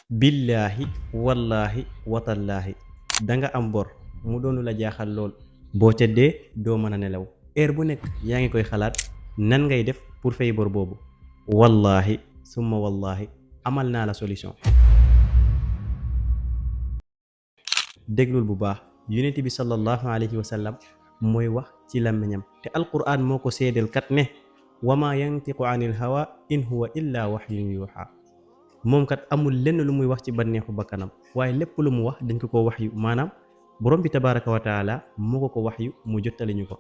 billaahi wallaahi watallaahi danga am bor mu doonu la jaaxal lool boo tëddee doo mën a nelaw heure bu nekk yaa ngi koy xalaat nan ngay def pour fay bor boobu wallaahi summa wallaahi amal naa la solution. déglul bu baax yonent bi sallallahu alayhi wa sallam mooy wax ci làmmiñam te alquraan moo ko seedeel kat ne wama yantiqu anil hawa in huwa illa waxyun yuuxa moom kat amul lenn lu muy wax ci banneexu bakkanam waaye lépp lu mu wax dañ ko ko wax yu maanaam borom bi tabaraka wa taala moo ko ko wax yu mu jottali ñu ko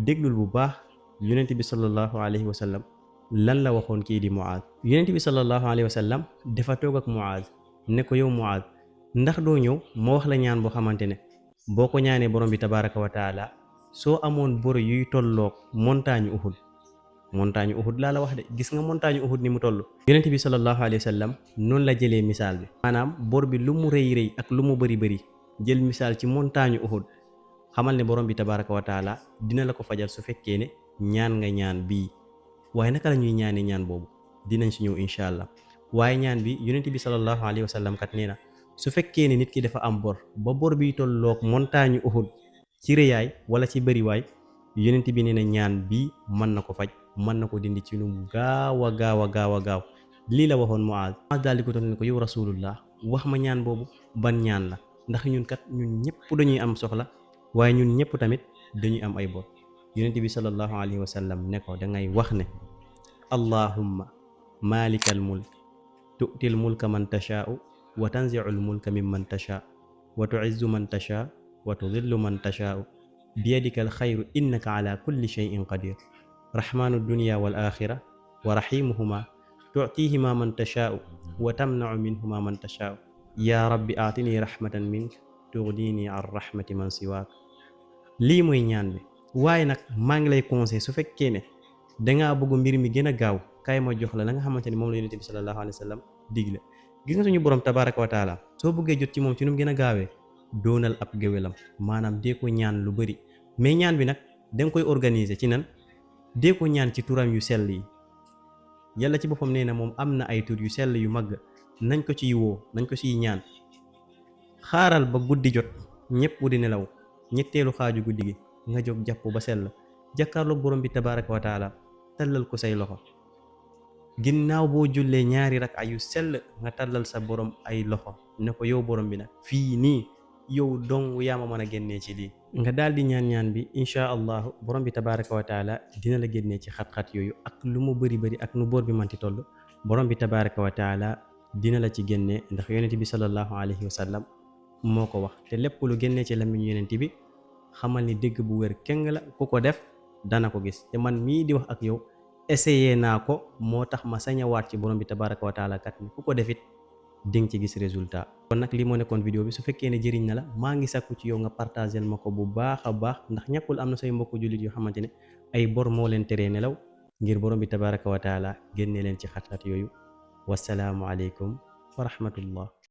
déglul bu baax yonent bi sallallahu alayhi wa sallam lan la waxoon kii di Muaaz yonent bi sallallahu alayhi wa sallam dafa toog ak Muaaz ne ko yow Muaaz ndax doo ñëw moo wax la ñaan boo xamante ne boo ko ñaanee borom bi tabaraka wa taala soo amoon bor yuy tolloog montagne Uhud laa la wax de gis nga montagne Uhud ni mu toll yonent bi sallallahu alayhi wa sallam noonu la jëlee misaal bi maanaam bor bi lu mu rëy rëy ak lu mu bëri bëri jël misaal ci montagne Uhud xamal ne borom bi tabaraka wa taala dina la ko fajal su fekkee ne ñaan nga ñaan bii waaye naka la ñuy ñaanee ñaan boobu dinañ si ñëw incha allah waaye ñaan bi yonent bi sallallahu alayhi wa sallam kat nee na su fekkee ne nit ki dafa am bor ba bor biy tolloog montagne Uhud ci rëyaay wala ci bëriwaay yonent bi nee na ñaan bii mën na ko faj mën na ko dindi ci lu gaaw a gaaw lii la waxoon Muaaz daal di ko toon ne ko yow rasulullah wax ma ñaan boobu ban ñaan la ndax ñun kat ñun ñëpp dañuy am soxla waaye ñun ñëpp tamit dañuy am ay bor yonent bi sallallahu alayhi wa sallam ne ko dangay wax ne allahumma malikal mulk tu'til mulka man tashaa'u wa tanzi'ul mulka mimman tashaa wa tu'izzu man tashaa wa tudillu man tashaa'u biyadikal xayru innaka ala kulli shay'in qadir rahmaanu dunya wal axira wa rahimuhuma tu'tihima man tashaa'u wa tamna'u minhuma man tashaa'u yaa rabbi aatini rahmatan mink tughnini an rahmati man siwaak lii mooy ñaan bi waaye nag maa ngi lay conseil su fekkee ne dangaa bëgg mbir mi gën a gaaw kaay ma jox la nga xamante ni moom la yonent bi sallallahu alayhi wa sallam digle gis nga suñu borom tabaraka wa taala soo bëggee jot ci moom ci nu mu gën a gaawee doonal ab géwélam maanaam dee ko ñaan lu bëri mais ñaan bi nag danga koy organiser ci nan dee ko ñaan ci turam yu sell yi yàlla ci boppam nee na moom am na ay tur yu sell yu mag nañ ko ciy woo nañ ko ciy ñaan xaaral ba guddi jot ñëpp di nelaw ñetteelu xaaju guddi gi nga jóg jàpp ba sell jàkkaarloog borom bi tabaraka wa taala tallal ko say loxo ginnaaw boo jullee ñaari rak yu sell nga tallal sa borom ay loxo ne ko yow borom bi nag fii nii yow dong yaa ma mën a génnee ci lii nga daal di ñaan bi incha allahu borom bi tabaraka wa taala dina la génnee ci xat-xat yooyu ak lu mu bëri ak nu boor bi manti toll borom bi tabaraka wa taala dina la ci génnee ndax yonent bi sallallahu alayhi wa sallam moo ko wax te lépp lu génnee ci lamiñ yonent bi xamal ni dégg bu wér keng la ku ko def dana ko gis te man mii di wax ak yow essayé naa ko moo tax ma sañ a waat ci borom bi tabaraka wa taala kat ni ku ko defit dinga ci gis résultat kon nag lii moo nekkoon vidéo bi su fekkee ne jëriñ na la maa ngi sàkku ci yow nga partagel ma ko bu baax a baax ndax ñàkkul am na say mbokku jullit yoo xamante ne ay bor moo leen teree nelaw ngir borom bi tabaraka wa taala génne leen ci xat-xat yooyu wasalaamu aleykum wa rahmatullah